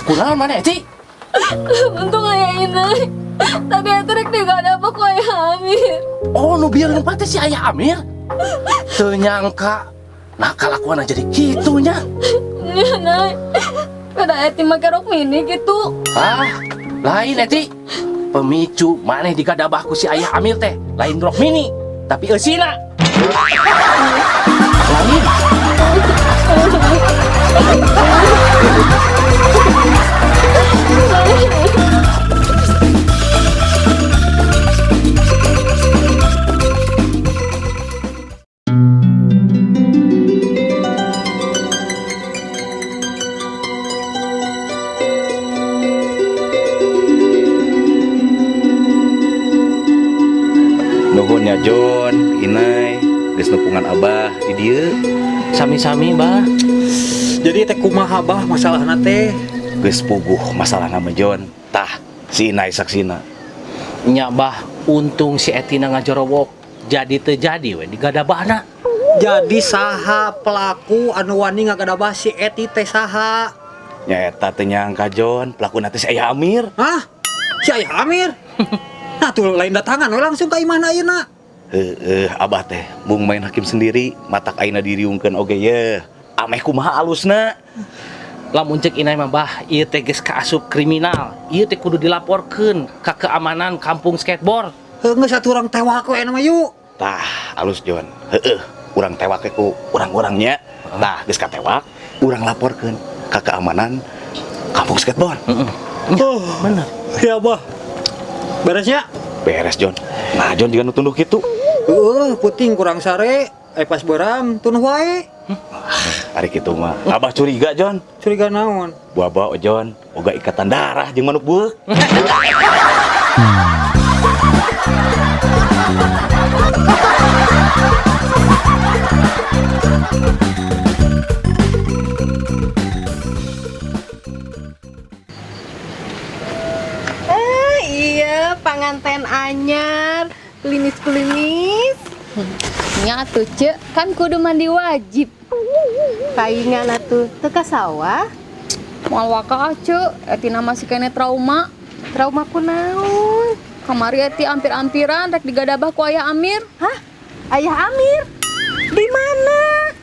Kunaon maneh, Eti? Untung aya Inai. Tadi Eti rek digadabah ku Ayah Amir. Oh, nu bieu lompat teh si Ayah Amir. Teu nyangka nah kalakuan jadi kitu nya. Nya, Nay. Pada Eti make rok mini gitu. Ah, lain, Eti. Pemicu maneh digadabah ku si Ayah Amir teh lain rok mini, tapi eusina. Lain. Nuhun ya, John, Inai, geus nepungan Abah di dieu. Sami-sami, Bah. Jadi teh kumaha, Bah, masalahna teh? Geus puguh masalahna mah, John. Tah, si Inai saksina. Nya, Bah, untung si Etina ngajorowok. Jadi teu jadi we digadabahna. Jadi saha pelaku anu wani ngagadabah si Eti teh, saha? Nya eta teu nyangka, John, pelakuna teh si Ayah Amir. Hah? Si Ayah Amir? Nah tuh lain datangan we langsung ka imahna ayeuna. Heeh, Abah teh mung main hakim sendiri, matak ayeuna diriungkeun oge ye. Ameh kumaha alusna? Lamun cek Inai mah, Bah, ieu teh geus kaasup kriminal. Ieu teh kudu dilaporkeun ka keamanan kampung skateboard. Heuh, geus atuh urang tewak we mah, yuk. Tah, alus, John. Heeh, urang tewak ku urang-urangnya. Tah, geus katewak, urang laporkeun ka keamanan kampung skateboard. Oh, bener. Ya, Bah. Beresnya? Beres, John. Nah, John juga nu tunduh kitu. Heeh, puting kurang sare, eh pas berang tunduh wae. Ari kitu mah. Abah curiga, John. Curiga naon? Buah John, boga ikatan darah jeung manuk bueuk. Eh, iya, panganten anyar, klinis-klinis. Nya atuh, Cek, kan kudu mandi wajib. Paingan atuh teu ka sawah. Moal waka ah, Cek, Etina masih kene trauma. Trauma kunaon? Kamari Eti ampir-ampiran rek digadabah ku Ayah Amir. Hah? Ayah Amir? Di mana?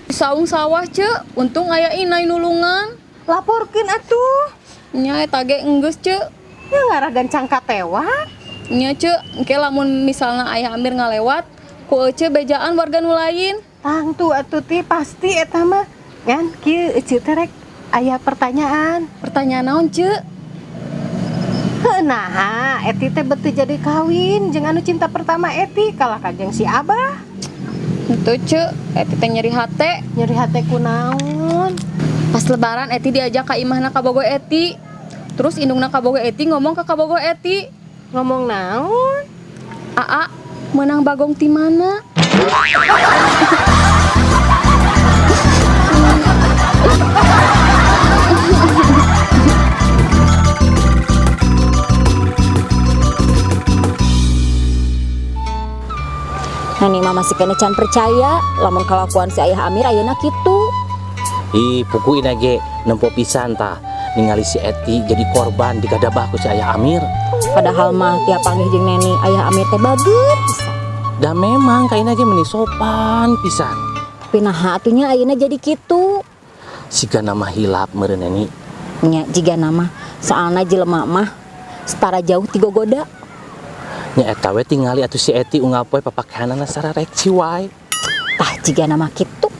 Di saung sawah, Cek, untung aya Inai nulungan. Laporkeun atuh. Nya eta ge enggeus, Cek. Ya ngarah gancang katewak. Nya, Cek, engke lamun misalna Ayah Amir ngalewat, ku Ece bejaan warga nu lain. Tangtu atuh ti pasti eta mah. Ngan kieu Ece teh rek aya pertanyaan. Pertanyaan naon, Cek? Heuh, naha Eti teh beuti jadi kawin jeung anu cinta pertama Eti kalah ka jeung si Abah. Henteu, Cek, Eti teh nyeri hate. Nyeri hate kunaon? Pas lebaran Eti diajak ka imahna kabogoh Eti. Terus indungna kabogoh Eti ngomong ke kabogoh Eti. Ngomong naon? Aa, menang bagong ti mana? Nani mah masih kene can percaya lamun kalakuan si Ayah Amir ayeuna kitu. Ih, puguh Inai ge nempo pisan tah ningali si Eti jadi korban digadabah ku si Ayah Amir. Padahal mah tiap panggih jeung Neni, Ayah Amir teh bager pisan. Da memang ka Inai ge meni sopan pisan. Tapi naha atunya ayeuna jadi kitu? Siga nama hilap meureun, Neni. Nya, jiga nama soalna jelema mah setara jauh ti gogoda. Nya eta we tingali atuh si Eti unggal poe papakeanana sarareksi wae. Tah, jiga nama kitu.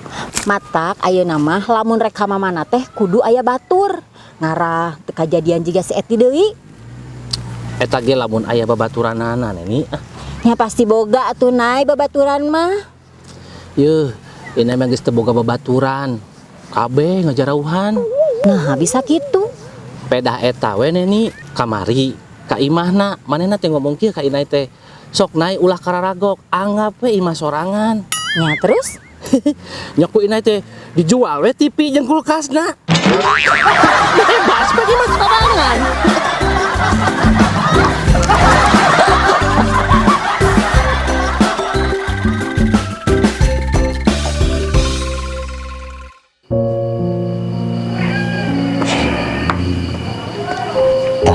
Matak ayeuna mah lamun rek ka mamana teh kudu aya batur. Ngarah teu kajadian jiga si Eti deui. Eta ge lamun aya babaturanana, Neni. Ah. Nya pasti boga atuh, Nay, babaturan mah. Yeuh, ini mah geus teu boga babaturan. Kabeh ngajarauhan. Nah, bisa kitu. Pedah eta we, Neni, kamari ka imahna manehna teh ngomong kieu ka Inai teh. Sok, Nay, ulah kararagok, anggap we imah sorangan. Nya terus? Nya ku Inai teh dijual we TV jeung kulkasna. Bebas bagi imah sorangan.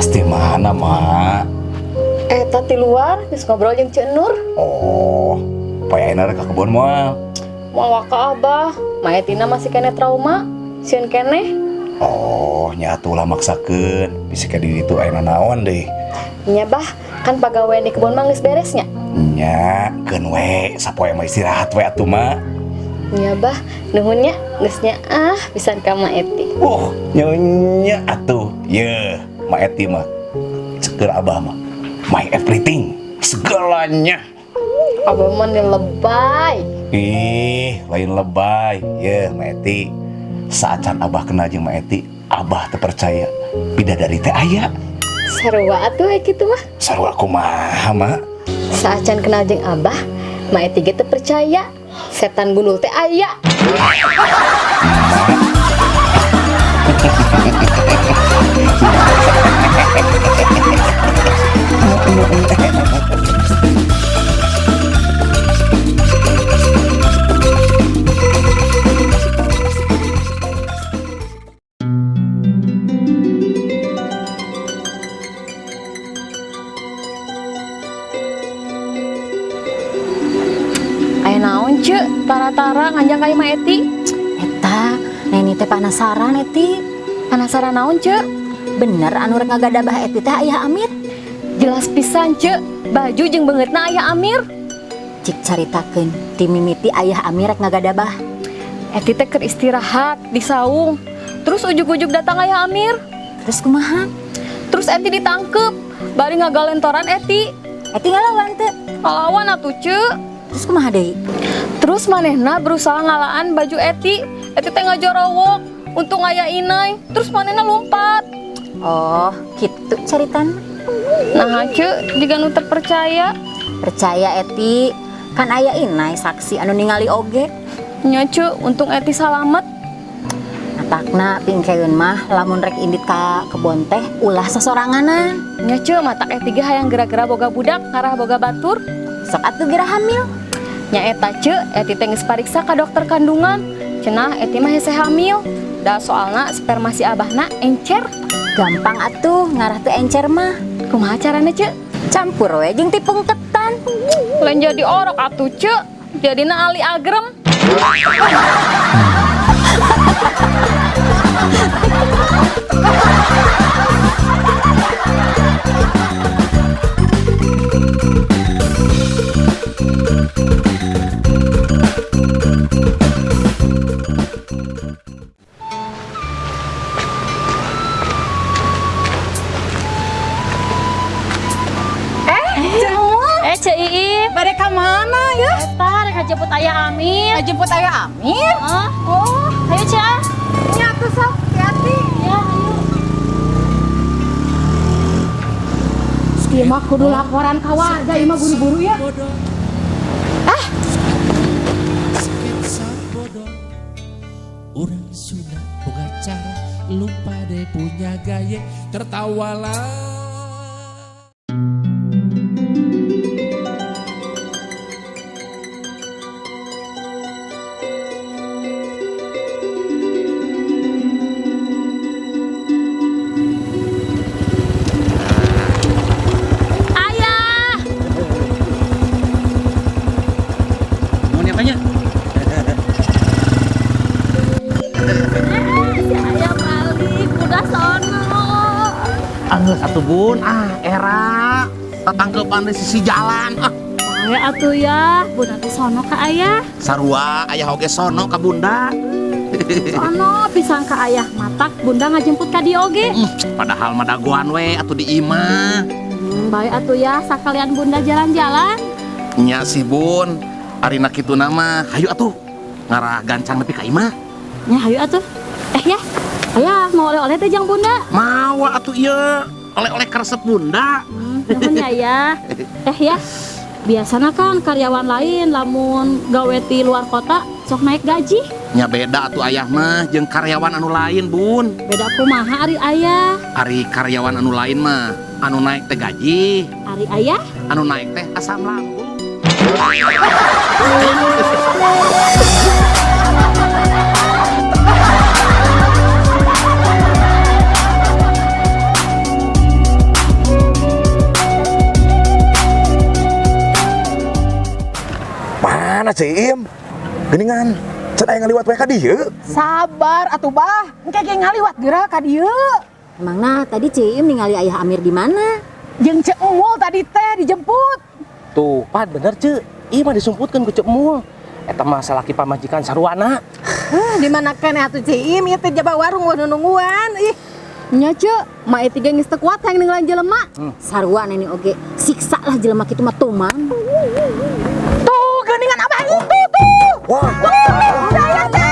Tas di mana, Mak? Eta ti luar geus ngobrol jeung Ceu Nur. Oh, poe ayeuna rek ka kebon moal? Moal ka Abah, Ma Etina masih kene trauma, sieun keneh. Oh, nya atuh ulah maksakeun, bisi ka di ditu aya naon deui. Nya Bah, kan pagawean di kebon mah geus beres nya. Nya, keun we, sapoe mah istirahat we atuh, Mak. Nya Bah, nuhun nya, geus nya ah pisan ka Ma Eti. Nyonya atuh. Yeuh, Ma Eti mah ceker Abah mah. My everything, segalanya. Abah mah nih lebay. Ih, lain lebay. Yeuh, Ma Eti. Saacan Abah kenal jeung Ma Eti, Abah teu percaya bidadari teh aya. Sarua atuh we kitu mah. Sarua kumaha, Mak? Saacan kenal jeung Abah, Ma Eti ge teu percaya setan gundul teh aya. Aya naon Ceu? Tara-tara nganjang ka imah Eti. Eta, Neni teh penasaran Eti. Penasaran naon Ceu? Bener anu rek ngagadabah Eti teh Ayah Amir? Jelas pisan Ceu, baju jeung beungeutna Ayah Amir. Cik caritakeun, ti mimiti Ayah Amir rek ngagadabah. Eti teh keur istirahat di saung. Terus ujug-ujug datang Ayah Amir. Terus kumaha? Terus Eti ditangkep, bari ngagalentoran Eti. Eti ngalawan teu? Ngalawan atuh Ceu. Terus kumaha deui? Terus manehna berusaha ngalaan baju Eti. Eti teh ngajorowok, untung aya Inai. Terus manehna lompat. Oh, kitu caritana. Nah, Ceu, jiga nu terpercaya. Percaya Eti, kan aya Inai saksi anu ningali oge. Nya Ceu, untung Eti salamet. Matakna pingkeun mah lamun rek indit ka kebon teh ulah sasoranganan. Nya Ceu, matak Eti ge hayang geura-geura boga budak ngarah boga batur. Sok atuh geura hamil. Nya eta Ceu, Eti teh geus pariksa ka dokter kandungan. Cenah Eti mah hese hamil. Da soalna sperma si abahna encer. Gampang atuh ngarah teu encer mah. Kumaha carana Ceu? Campur we jeung tipung ketan. Lain jadi orok atuh Ceu, jadina ali agrem. Ceu Iip. Bade ka mana ya? Eta rek ngajemput Ayah Amir. Ngajemput Ayah Amir? Heeh. Oh, ayo Ceu. Nya atuh sok, hati-hati. Ya, ayo. Ieu mah kudu laporan ka warga, ieu mah buru-buru ya. Ah. Sketsa bodoh. Orang sudah boga cara, lupa deh punya gaya, tertawalah. Ayah. Mau nyatanya? Si Ayah balik, udah sono. Anggeus atuh Bun, ah era tatangkepan di sisi jalan. Ah, Bae atuh ya, Bunda teh sono ka Ayah. sarua ayah oge sono ka Bunda. Sono pisan ka Ayah, matak Bunda ngajemput ka dieu oge. Padahal mah dagoan we atuh di imah. Bae atuh ya, sakalian Bunda jalan-jalan. Nya sih Bun, arina kitu nama, hayu atuh ngarah gancang nepi ka imah. Nya hayu atuh. Ya, Ayah mau oleh-oleh teh jang Bunda. Mawa atuh ieu, oleh-oleh karesep Bunda. Nuhun ya, ya. Ya, biasana kan karyawan lain lamun gawe ti luar kota sok naik gaji. Nya beda atuh ayah mah jeung karyawan anu lain, Bun. Beda kumaha ari ayah? Ari karyawan anu lain mah anu naik teh gaji, Ari ayah? Anu naik teh asam lambung. Ceu Iim? Geuningan, can aya ngaliwat we ka dieu. Sabar atuh, Bah. Engke ge ngaliwat geura ka dieu. Emangna tadi Ceu Iim ningali ayah Amir di mana? Jeung Ceu Emul tadi teh dijemput. Tuh, pan bener, Ceu. Ieu mah disumputkeun ku Ceu Emul. Eta mah salaki pamajikan saruana. Huh, di mana keneh atuh Ceu Iim, ieu teh jaba warung wah nungguan. Ih, Nya, Ceu, Ma Eti ge geus teu kuat hayang ninggalan jelema. Sarua Neni oge, siksa lah jelema kitu mah tuman. Tuh geuningan Abah itu tuh. Wah, Saya teh.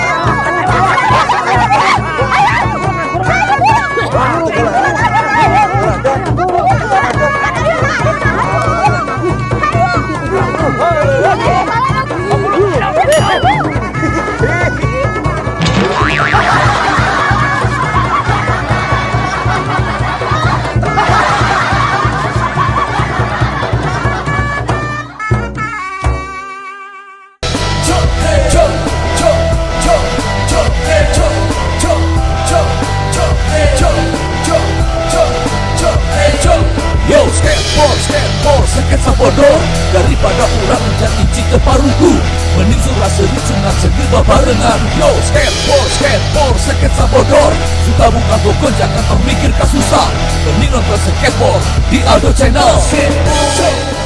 Yo, skateboard, skateboard, sketsa bodoh. Daripada urang jadi cita parugu, mending surah seri sunat segi babarengan. Yo, skateboard, skateboard, sketsa bodor. Suka buka bokon, jangan tong mikir kasusah. Mending nonton skateboard di Aldo Channel. Skateboard.